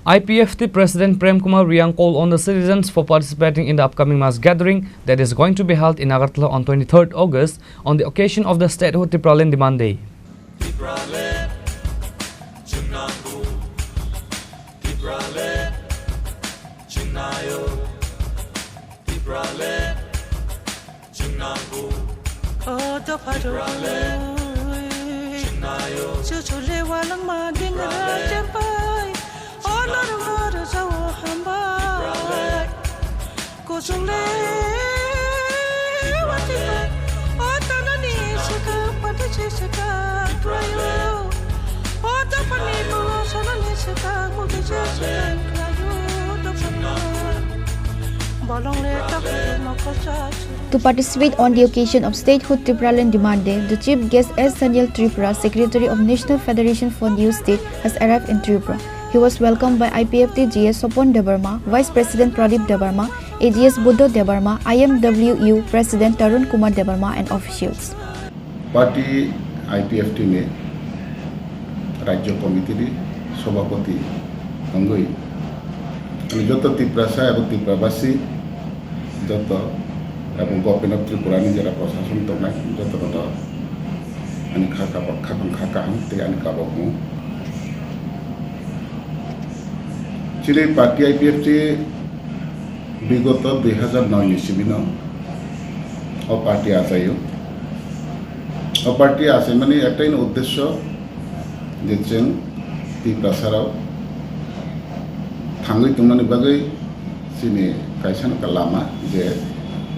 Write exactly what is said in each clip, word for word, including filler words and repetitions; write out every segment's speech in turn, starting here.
I P F T President Prem Kumar Reang called on the citizens for participating in the upcoming mass gathering that is going to be held in Agartala on twenty-third August on the occasion of the Statehood Tipraland Demand Day. Tipraland, chwng nango. Tipraland, chwng naio. Tipraland, chwng nango. O dopha rok, chwng naio. Chuchule walangma dingra chempai. O norok no rwjao hambai. Kuchungle watipai. O tanani swkang pati se swkang khlaio. O dophani molo sanani swkang mugi se swkang khlaio. Dophani bolongle takhuk mokol sa. To participate on the occasion of Statehood Tipraland Demand Day, the Chief Guest S Sanjay Tripura, Secretary of National Federation for New State, has arrived in Tripura. He was welcomed by I P F T G S Sopon Debbarma, Vice President Pradip Debbarma, A G S Buddha Debbarma, I M W U President Tarun Kumar Debbarma and officials. Party I P F T ni Rajya Committee ni Sabhapati wngwi, ani joto Tiprasa ebo Tiprabasi, joto ebo Government of Tripura ni jera prosason tongnai, joto no ani kha kha, kha kha kaham tei ani kabokmung. Chini party I P F T bigoto dui hazar noi ni simi no o party achaio. O party achaimani ektai no uddesyo je chwng Tiprasa rok thangwi tongmani bagwi chini kaisa no lama je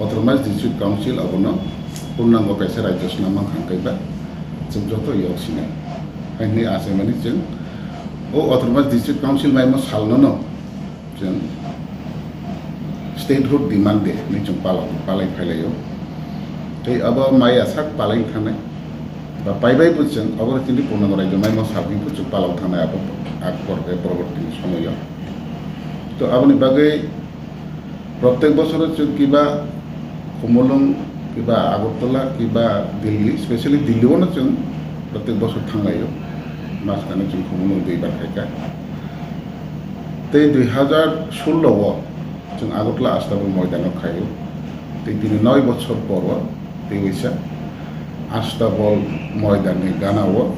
Autonomous District Council abono purnango kaisa rajyo swnam mankha hwnkhe ba chwng joto yok sinai. Hai hwnwi achaimani chwng o Autonomous District Council maimo salno no chwng Statehood Demand Day hinwi chwng pala-, palai phailaio. Tei abo maya sak palai thangnai. Ba paibai bo chwng abo chini purnango rajyo maimo salni bo chwng palao thangnai abo ak-, por-, porborti somoyo. To aboni bagwi protek bosoro chwng kiba Khumulwng, kiba Agartala, kiba Delhi, specially Delhi-o no chwng protek bosor thanglaio. Majkhano chwng Khumulwng duibar khaikha. Tei dui hazar sullo o chwng Agartala Astabol moidano khaio. Tei tini noi bochor poro tei waisa Astabol moidanni ganao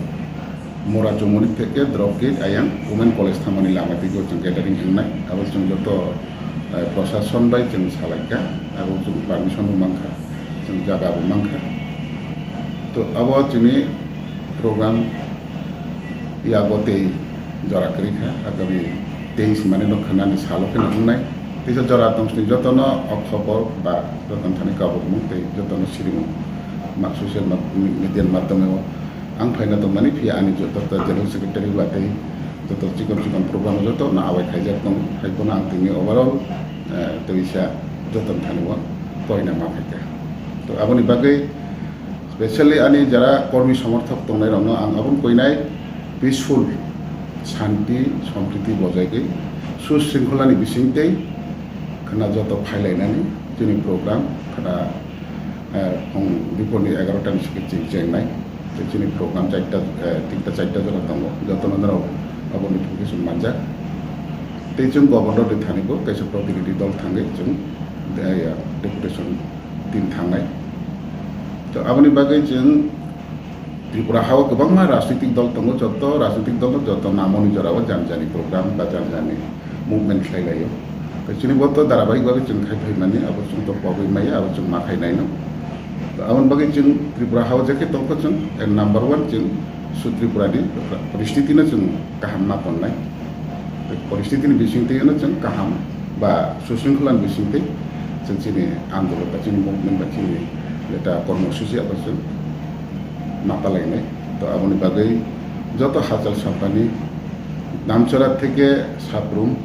Mora Chumuni theke drop gate ayang Women College thangmani lama twigo chwng gathering wngnai. Abo chwng joto, eh, prosason bai chwng salaikha, abo chwng permission bo mankha, chwng jaga bo mankha. To abo chini program yago tei jora kwrwi kha, agami teis mane no khwnani salo kheno wngnai. Teisa jora tong sini jotono o khobor ba jotono thani kabukmung tei jotono sirimung ma-, social ma-, media ni madhyome o ang phaina tongmani, phiya ani joto ta general secretary ba tei joto chikon chikon program o jotono awai khaijak tong, hai phano ang tini overall, eh, teisa jotono thani o poina ma phaikha. To aboni bagwi specially ani jara kormi somorthok tongnai rokno ang aboni koinai peaceful, shanti, sompriti bojai tei susringkholani bisingtwi khwna joto phailainani chini program khwna, eh, phung biphorni egarota ni sike cheng chengnai. Tei chini program charta, eh, tinta charta jora tongo, jotono norok abo notification manjak. Tei chwng governor ni thani bo kaisa protinidhi dol thangwi chwng, eh, ya, deputation tin thangnai. To aboni bagwi chwng Tripura hao kwbangma rajnitik dol tongo, joto rajnitik dol joto namoni jorao jani jani program ba jani jani movement khlai laio. Tei chini bo to dharabahik bagwi chwng khai phaimani, abo chwng to pogwi maya, abo chwng ma khai naino. To aboni bagwi chwng Tripura hao jekhe tongkha chwng, eh, number one chwng su Tripura ni poristiti no chwng kaham ma tonnai. Poristiti ni bisingtwi no chwng kaham ba susringkhola ni bisingtwi chwng chini andolon ba chini movement ba chini jeta kormosuchi abo chwng ma palainai. To aboni bagwi joto hachal sampani Damchara theke Saprum,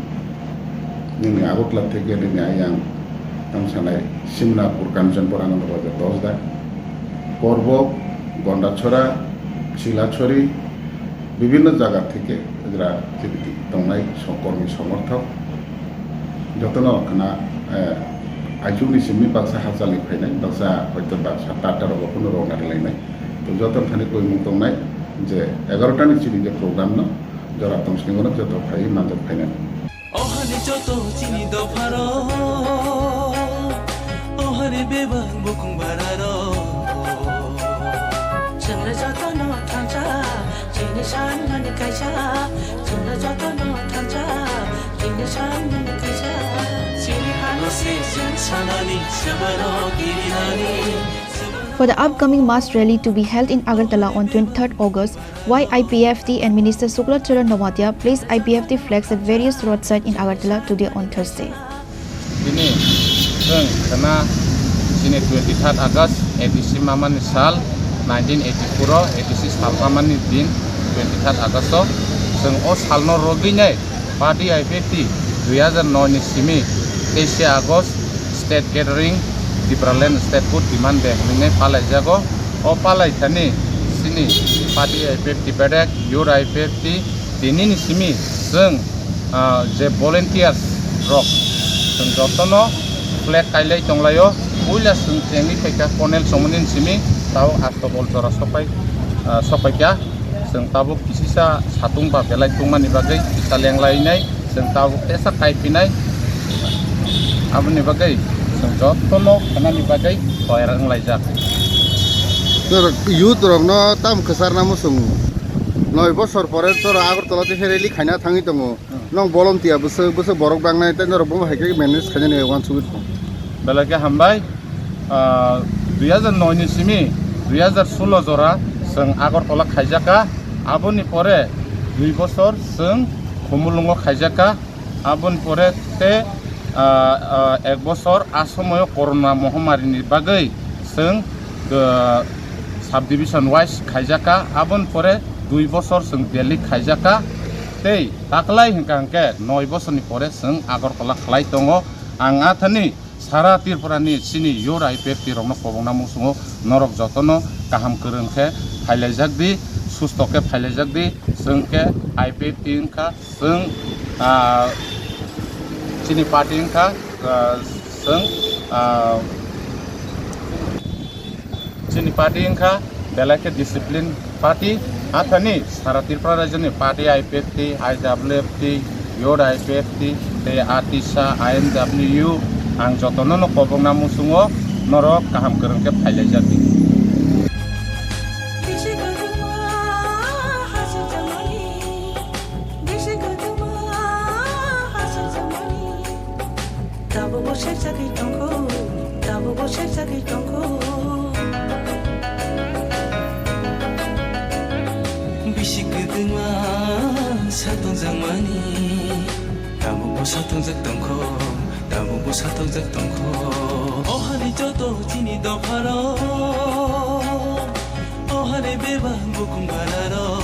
nini Agartala theke nini ayang tang sanai Simnapur, Kanchanpur, Ananda Bazar, Dosda, Korbok, Gondachora, Silachori, bibhinno jaga theke jera chini tongnai sokormi somorthok jotono khna, eh, aichukni simi baksa hachalni phainai, baksa hoito baksa Tatar rogo phano rwna rwlainai. To joto thani koimung tongnai je egarota ni chini je program no jora tong sini bono joto phai manjak phainani. Joto chini dopharo, o hari bebak bukung bararo. Chwngno jotono thansa, chini sanmani kaisa. Chwngno jotono thansa, chini sanmani kaisa. Chini hano se chwng sanani, swbaro kirinani. For the upcoming mass rally to be held in Agartala on twenty-third August, Y I P F T and Minister Shukla Charan Noatia placed I P F T flags at various roadside in Agartala today on Thursday. Tini chwng khna chini twenty-third August A D C mamani sal, nineteen eighty-four o A D C sal mamani din twenty-third August o chwng o salno rwgwinai party I P F T dui hazar noi ni simi teis August state gathering Tipraland state court demand de hwnwi palaijago. O palai thani chini party I P F T bedek, youth I P F T, tinini simi chwng, ah, je volunteers rok chwng jotono flag kailai tonglaio. Puila chwng chengwi phaikha Colonel Chongmani simi, tabuk Astobol jora sopai, ah, sopaikha. Chwng tabuk kisisa satung ba belai tongmani bagwi kisa lenglainai. Chwng tabuk tesa kaiphinai, aboni bagwi chwng jotono khanani bagwi toyar wnglaijak. Norok youth rokno tam kwcharna muchung noi bosor pore chwra Agartala tei rally khaina thangwi tongo. Hmm. Nong bolom tiya bwswk, bwswk borok bangnai tei norok bomo hai khe manage khainani uansugwi tongo. Belai khe hambai, ah, dui hazar noi ni simi dui hazar solo jora chwng Agartala khaijakha. Aboni pore dui bosor chwng Khumulwngo khaijakha. Aboni pore te, ah, ah, ek bosor a somoyo corona mohamari ni bagwi chwng, ah, subdivision wise khaijakha. Aboni pore dui bosor chwng Delhi khaijakha. Tei taklai hwnkha hwnkhe noi bosorni pore chwng Agartala khlai tongo. Ang athani sara Tripura ni chini youth I P F T rokno kobongna muchungo, norok jotono kaham kwrwng khe phailaijak di, susto khe phailaijak di, chwng khe I P F T wngkha. Chwng, ah, chini party wngkha, ah, chwng, ah, chini party wngkha belai khe discipline party. Athani sara Tripura rajyoni party I P F T, I W F T, youth I P F T, tei atisa I N W, ang jotono no kobongna muchungo, norok kaham kwrwng khe phailaijak di. Bisi kwthwma ha swijak mani. Tabukbo serjagwi tongkho, tabukbo serjagwi tongkho. Bisi kwthwma sa tongjak mani. Tabukbo sa tongjak tongkho, tabukbo sa tongjak tongkho. O hani joto chini dopharo, o hani bebak bukung bararo.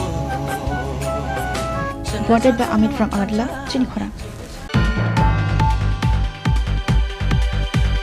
Reported by Amit from Agartala, Chini Khorang.